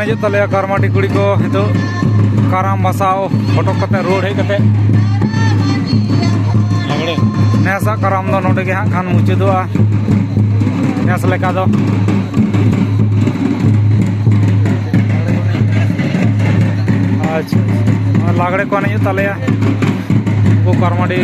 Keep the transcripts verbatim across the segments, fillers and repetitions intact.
ᱦᱤᱡᱩᱜ ᱛᱟᱞᱮᱭᱟ ᱠᱟᱨᱢᱟᱴᱤ ᱠᱩᱲᱤ ᱠᱚ ᱱᱤᱛᱚᱜ ᱠᱟᱨᱟᱢ ᱵᱟᱥᱟᱣ ᱦᱚᱴᱚ ᱠᱟᱛᱮ ᱨᱩᱣᱟᱹᱲ ᱦᱮᱡ ᱠᱟᱛᱮ ᱱᱮᱥᱟᱜ ᱠᱟᱨᱟᱢ ᱫᱚ ᱱᱚᱰᱮ ᱜᱮ ᱦᱟᱸᱜ ᱠᱷᱟᱱ ᱢᱩᱪᱟᱹᱫᱚᱜᱼᱟ ᱱᱮᱥ ᱞᱮᱠᱟ ᱫᱚ᱾ ᱟᱪᱪᱷᱟ, ᱟᱨ ᱞᱟᱜᱽᱲᱮ ᱠᱚ ᱮᱱᱮᱡ ᱦᱩᱭᱩᱜ ᱛᱟᱞᱮᱭᱟ᱾ ᱩᱱᱠᱩ ᱠᱟᱨᱢᱟᱰᱤ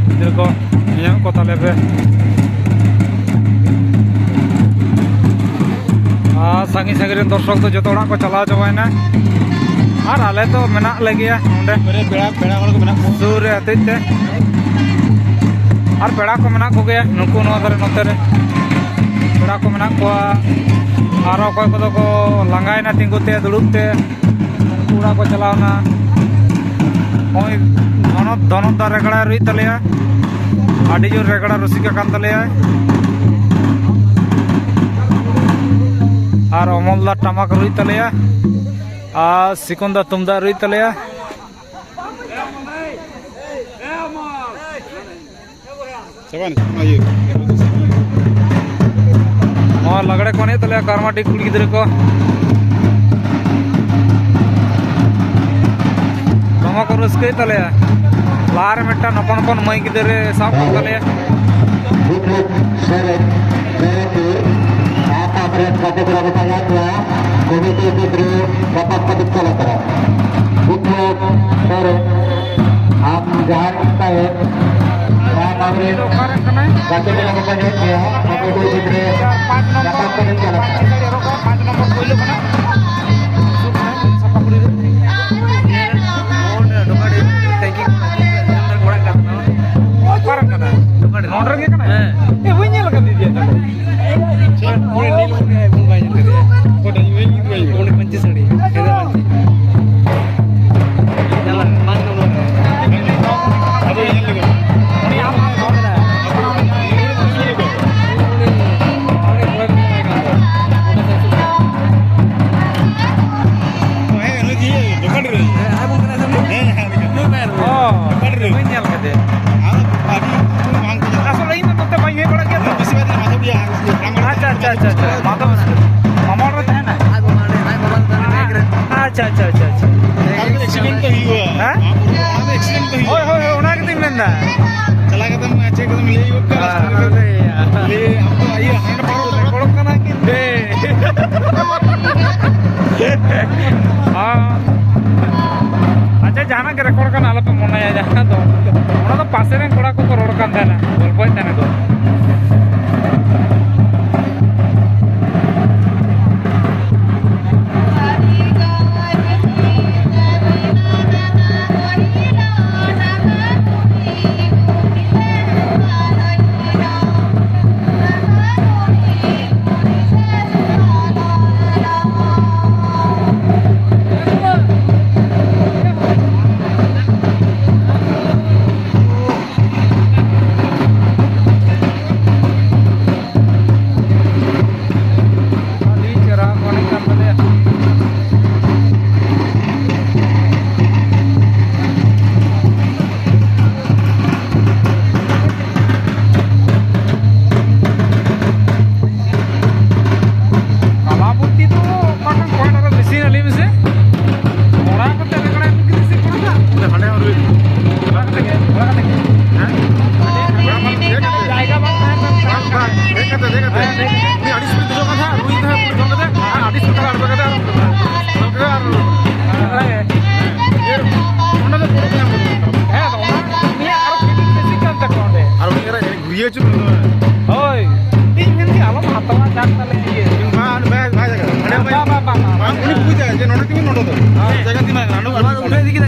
ᱜᱤᱫᱽᱨᱟᱹ ᱠᱚ ᱧᱮᱞ ᱠᱚ ᱛᱟᱞᱮ ᱯᱮ᱾ ᱟᱨ ᱥᱟᱺᱜᱤᱧ ᱥᱟᱺᱜᱤᱧ ᱨᱮᱱ ᱫᱚᱨᱥᱚᱠ ᱫᱚ ᱡᱚᱛᱚ ᱚᱲᱟᱜ ᱠᱚ ᱪᱟᱞᱟᱣ ᱪᱟᱵᱟᱭᱮᱱᱟ᱾ ᱟᱨ ᱟᱞᱮ ᱫᱚ ᱢᱮᱱᱟᱜ ᱞᱮᱜᱮᱭᱟ ᱱᱚᱰᱮ ᱯᱮᱲᱟ, ᱯᱮᱲᱟ ᱦᱚᱲ ᱠᱚ ᱢᱮᱱᱟᱜ ᱠᱚᱣᱟ᱾ ᱥᱩᱨ ᱨᱮ ᱦᱚᱛᱮᱡ ᱛᱮ᱾ ᱟᱨ ᱯᱮᱲᱟ ᱠᱚ ᱢᱮᱱᱟᱜ ᱠᱚᱜᱮᱭᱟ ᱱᱩᱠᱩ ᱱᱚᱣᱟ ᱫᱷᱟᱨᱮ ᱱᱚᱛᱮ ᱨᱮ᱾ ᱯᱮᱲᱟ ᱠᱚ ᱢᱮᱱᱟᱜ ᱠᱚᱣᱟ᱾ ᱟᱨ ᱚᱠᱚᱭ ᱠᱚᱫᱚ ᱠᱚ ᱞᱟᱸᱜᱟᱭᱮᱱᱟ ᱛᱤᱸᱜᱩ ᱛᱮ, ᱫᱩᱲᱩᱵ ᱛᱮ᱾ ᱩᱱᱠᱩ ᱚᱲᱟᱜ ᱠᱚ ᱪᱟᱞᱟᱣᱱᱟ᱾ ᱱᱚᱜᱼᱚᱭ ᱫᱷᱚᱱᱚᱛ, ᱫᱷᱚᱱᱚᱛ ᱫᱟ ᱨᱮᱜᱽᱲᱟ ᱨᱩᱭ ᱛᱟᱞᱮᱭᱟ᱾ ᱟᱹᱰᱤ ᱡᱳᱨ ᱨᱮᱜᱽᱲᱟ ᱨᱩᱥᱤᱠᱟ ᱠᱟᱱ ᱛᱟᱞᱮᱭᱟᱭ᱾ ᱟᱨ ᱚᱢᱚᱞ ᱫᱟ ᱴᱟᱢᱟᱠ ᱨᱩᱭ ᱛᱟᱞᱮᱭᱟ᱾ ᱟᱨ ᱥᱤᱠᱚᱱ ᱫᱟ ᱛᱩᱢᱫᱟᱜ ᱨᱩᱭ ᱛᱟᱞᱮᱭᱟ᱾ ᱪᱟᱵᱟᱭᱮᱱᱟ, ᱪᱟᱵᱟᱭᱮᱱᱟ, ᱤᱭᱟᱹ᱾ ᱱᱚᱣᱟ ᱞᱟᱜᱽᱲᱮ ᱠᱚ ᱮᱱᱮᱡ ᱛᱟᱞᱮᱭᱟ ᱠᱟᱨᱢᱟᱴᱤ ᱠᱩᱲᱤ ᱜᱤᱫᱽᱨᱟᱹ ᱠᱚ᱾ ᱫᱚᱢᱮ ᱠᱚ ᱨᱟᱹᱥᱠᱟᱹᱭᱮᱫ ᱛᱟᱞᱮᱭᱟ᱾ ᱞᱟᱦᱟᱨᱮ ᱢᱤᱫᱴᱟᱝ ᱦᱚᱯᱚᱱ ᱦᱚᱯᱚᱱ ᱢᱟᱹᱭ ᱜᱤᱫᱽᱨᱟᱹ ᱥᱟᱵ ᱠᱟᱜ ᱛᱟᱞᱮᱭᱟ᱾ ᱵᱤᱯᱞᱚᱵ ᱥᱚᱨᱮᱱ, ᱫᱟᱭᱟᱛᱮ ᱟᱯ ᱟᱯᱨᱮᱱ ᱜᱟᱛᱮ ᱠᱚᱲᱟ ᱠᱚ ᱯᱟᱸᱡᱟ ᱠᱚᱣᱟ, ᱠᱚᱢᱤᱴᱤ ᱜᱤᱫᱽᱨᱟᱹ ᱜᱟᱯᱟ ᱠᱚ ᱪᱟᱞᱟᱜ ᱠᱟᱱᱟ᱾ ᱵᱤᱯᱞᱚᱵ ᱥᱚᱨᱮᱱ, ᱟᱢ ᱡᱟᱦᱟᱸ ᱨᱮᱜᱮᱢ ᱛᱟᱦᱮᱸ, ᱟᱢ ᱟᱢᱨᱮᱱ ᱜᱟᱛᱮ ᱠᱚᱲᱟ ᱠᱚ ᱯᱟᱸᱡᱟᱭᱮᱫ ᱢᱮᱭᱟ, ᱠᱚᱢᱤᱴᱤ ᱜᱤᱫᱽᱨᱟᱹ ᱜᱟᱯᱟ ᱠᱚ ᱪᱟᱞᱟᱜ ᱠᱟᱱᱟ᱾ ᱯᱟᱸᱪ ᱱᱚᱢᱵᱚᱨ ᱯᱳᱭᱞᱳ ᱠᱟᱱᱟ᱾ ᱥᱟᱯᱟᱠᱩᱲᱤ ᱨᱮ᱾ ᱚᱠᱟᱨᱮ ᱠᱟᱱᱟ? ᱱᱚᱰᱮ ᱨᱮᱜᱮ ᱠᱟᱱᱟ? ᱦᱮᱸ᱾ ᱮ, ᱵᱟᱹᱧ ᱧᱮᱞ ᱟᱠᱟᱫᱮᱭᱟ ᱛᱟᱦᱞᱮ᱾ ᱚᱠᱚᱭᱴᱟᱜ? ᱤᱧ ᱵᱟᱹᱧ ᱧᱮᱞ ᱠᱟᱫᱮᱭᱟ᱾ ᱩᱱᱤ ᱯᱟᱹᱧᱪᱤ ᱥᱟᱹᱲᱤ, ᱥᱟᱫᱟ ᱯᱟᱹᱧᱪᱤ᱾ ᱧᱮᱞ ᱢᱮ, ᱯᱟᱸᱪ ᱱᱚᱢᱵᱚᱨ ᱨᱮ᱾ ᱟᱫᱚ ᱧᱮᱞ ᱞᱮᱜᱮ᱾ ᱩᱱᱤ ᱟᱢ ᱟᱢ ᱦᱚᱲ ᱠᱟᱱᱟᱭ᱾ ᱩᱱᱤ, ᱩᱱᱤ ᱠᱚᱲᱟ ᱠᱚ ᱢᱮᱛᱟᱭ ᱠᱟᱱ ᱛᱟᱦᱮᱸ᱾ ᱦᱮᱸ, ᱩᱱᱤ ᱜᱮ ᱫᱚᱠᱟᱱ ᱨᱮ᱾ ᱦᱮᱸ, ᱟᱨ ᱵᱚᱱ ᱠᱟᱱᱟ ᱥᱮ ᱩᱱᱤ? ᱦᱮᱸ, ᱦᱮᱸ, ᱩᱱᱤ ᱜᱮ᱾ ᱱᱩᱭ ᱵᱟᱭ ᱨᱚᱲᱟ᱾ ᱚ, ᱫᱚᱠᱟᱱ ᱨᱮ᱾ ᱵᱟᱹᱧ ᱧᱮᱞ ᱠᱟᱫᱮᱭᱟ᱾ ᱟᱫᱚ ᱟᱹᱰᱤ ᱵᱟᱝ ᱠᱚ ᱧᱮᱞᱟ᱾ ᱟᱥᱚᱞ ᱤᱧ ᱫᱚ ᱱᱚᱛᱮ ᱵᱟᱹᱧ ᱦᱮᱡ ᱵᱟᱲᱟᱜ ᱜᱮᱭᱟ ᱛᱚ᱾ ᱵᱮᱥᱤ ᱵᱟᱭ ᱛᱟᱦᱮᱱᱟ, ᱢᱟᱫᱷᱚᱵ ᱜᱮᱭᱟ᱾ ᱟᱪᱪᱷᱟ, ᱟᱪᱪᱷᱟ, ᱟᱪᱪᱷᱟ, ᱟᱪᱪᱷᱟ᱾ ᱢᱟᱫᱷᱚᱵ ᱢᱟᱢᱟ ᱚᱲᱟᱜ ᱨᱮ ᱛᱟᱦᱮᱱᱟᱭ? ᱟᱡ ᱢᱟᱢᱟ ᱚᱲᱟᱜ ᱨᱮ, ᱟᱡ ᱵᱟᱵᱟ ᱨᱮᱠᱚᱨᱰᱚᱜ ᱠᱟᱱᱟ ᱠᱤᱱ᱾ ᱦᱮᱸ᱾ ᱟᱪᱪᱷᱟ, ᱡᱟᱦᱟᱱᱟᱜ ᱜᱮ ᱨᱮᱠᱚᱨᱰ ᱠᱟᱱᱟ, ᱟᱞᱚᱯᱮ ᱢᱚᱱᱮᱭᱟ᱾ ᱡᱟᱦᱟᱸ ᱫᱚ, ᱚᱱᱟ ᱫᱚ ᱯᱟᱥᱮ ᱨᱮᱱ ᱠᱚᱲᱟ ᱠᱚᱠᱚ ᱨᱚᱲ ᱠᱟᱱ ᱛᱟᱦᱮᱱᱟ, ᱜᱚᱞᱯᱚᱭᱮᱫ ᱛᱟᱦᱮᱱᱟ ᱠᱚ᱾ ᱟᱹᱰᱤ ᱪᱮᱦᱨᱟ ᱠᱚ ᱮᱱᱮᱡ ᱠᱟᱱ ᱛᱟᱞᱮᱭᱟ᱾ ᱠᱟᱞᱟᱵᱚᱛᱤ ᱫᱚ ᱚᱠᱟ ᱠᱷᱚᱱ ᱯᱚᱭᱮᱱᱴ ᱟᱨᱚ ᱵᱮᱥᱤ ᱞᱟᱹᱭ ᱢᱮᱥᱮ? ᱚᱱᱟ ᱠᱚᱛᱮ ᱨᱮᱜᱽᱲᱟ ᱮᱢ ᱠᱮᱫᱟ ᱥᱮ ᱠᱚᱲᱟ ᱫᱚ? ᱦᱟᱸᱰᱮ ᱦᱚᱸ ᱨᱩᱭ᱾ ᱚᱱᱟ ᱠᱟᱛᱮ ᱜᱮ, ᱚᱱᱟ ᱠᱟᱛᱮ ᱜᱮ᱾ ᱦᱮᱸ? ᱚᱱᱟ ᱢᱟ ᱫᱮᱡ ᱠᱟᱛᱮ᱾ ᱡᱟᱭᱜᱟ ᱵᱟᱝ ᱛᱟᱦᱮᱸ ᱠᱟᱱᱟ᱾ ᱵᱟᱝ, ᱵᱟᱝ, ᱫᱮᱡ ᱠᱟᱛᱮ, ᱫᱮᱡ ᱠᱟᱛᱮ᱾ ᱦᱮᱸ, ᱫᱮᱡ ᱠᱟᱛᱮ᱾ ᱩᱱᱤ ᱟᱹᱰᱤ ᱥᱯᱤᱰ ᱫᱮᱡᱚᱜ ᱠᱟᱱ ᱛᱟᱦᱮᱸᱫ, ᱨᱩᱭ ᱛᱟᱦᱮᱸᱫ, ᱯᱩᱨᱟᱹ ᱡᱚᱢ ᱠᱟᱛᱮ, ᱟᱨ ᱟᱹᱰᱤ ᱥᱯᱤᱰ ᱟᱬᱜᱚ ᱠᱟᱛᱮ, ᱟᱨ ᱡᱚᱢ ᱠᱟᱛᱮ, ᱟᱨ ᱚᱱᱠᱟ ᱜᱮ᱾ ᱤᱭᱟᱹ, ᱚᱸᱰᱮ ᱫᱚ ᱯᱩᱨᱟᱹ ᱧᱟᱢ ᱠᱮᱫᱟ᱾ ᱦᱮᱸ, ᱚᱱᱟ ᱩᱱᱤᱭᱟᱜ ᱟᱨᱚ ᱠᱟᱹᱴᱤᱡ ᱵᱮᱥᱤ ᱠᱟᱱ ᱛᱟᱠᱚᱣᱟ ᱚᱸᱰᱮ᱾ ᱟᱨ ᱩᱱᱤ ᱮᱨᱟ ᱜᱷᱩᱨᱭᱟᱹ ᱪᱩ ᱦᱳᱭ, ᱤᱧ ᱢᱮᱱᱫᱟᱹᱧ ᱟᱞᱚᱢ ᱦᱟᱛᱟᱣᱟ, ᱡᱟᱠ ᱛᱟᱦᱞᱮ ᱤᱭᱟᱹ᱾ ᱵᱟᱝ, ᱵᱟᱝ, ᱵᱟᱝ, ᱵᱟᱝ, ᱵᱟᱝ, ᱵᱟᱝ, ᱩᱱᱤ ᱵᱩᱡᱟᱭ ᱡᱮ ᱱᱚᱰᱮ ᱛᱤᱸᱜᱩ, ᱱᱚᱰᱮ ᱫᱚ᱾ ᱦᱮᱸ᱾ ᱡᱟᱭᱜᱟ ᱛᱤᱸᱜᱩ ᱢᱮᱱᱟᱜᱼᱟ, ᱱᱚᱰᱮ ᱵᱟᱝ, ᱩᱴᱷᱟᱹᱣ ᱤᱫᱤ ᱠᱮᱫᱟ᱾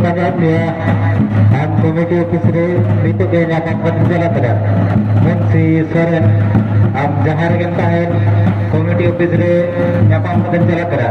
ᱯᱟᱸᱡᱟᱭᱮᱫ ᱢᱮᱭᱟ᱾ ᱟᱢ ᱠᱚᱢᱤᱴᱤ ᱚᱯᱷᱤᱥ ᱨᱮ ᱱᱤᱛᱚᱜ ᱜᱮ ᱧᱟᱯᱟᱢ ᱠᱟᱛᱮ ᱪᱟᱞᱟᱜ ᱠᱟᱱᱟ᱾ ᱢᱩᱱᱥᱤ ᱥᱚᱨᱮᱱ, ᱟᱢ ᱡᱟᱦᱟᱸ ᱨᱮᱜᱮᱢ ᱛᱟᱦᱮᱱ, ᱠᱚᱢᱤᱴᱤ ᱚᱯᱷᱤᱥ ᱨᱮ ᱧᱟᱯᱟᱢ ᱠᱟᱛᱮ ᱪᱟᱞᱟᱜ ᱠᱟᱱᱟ᱾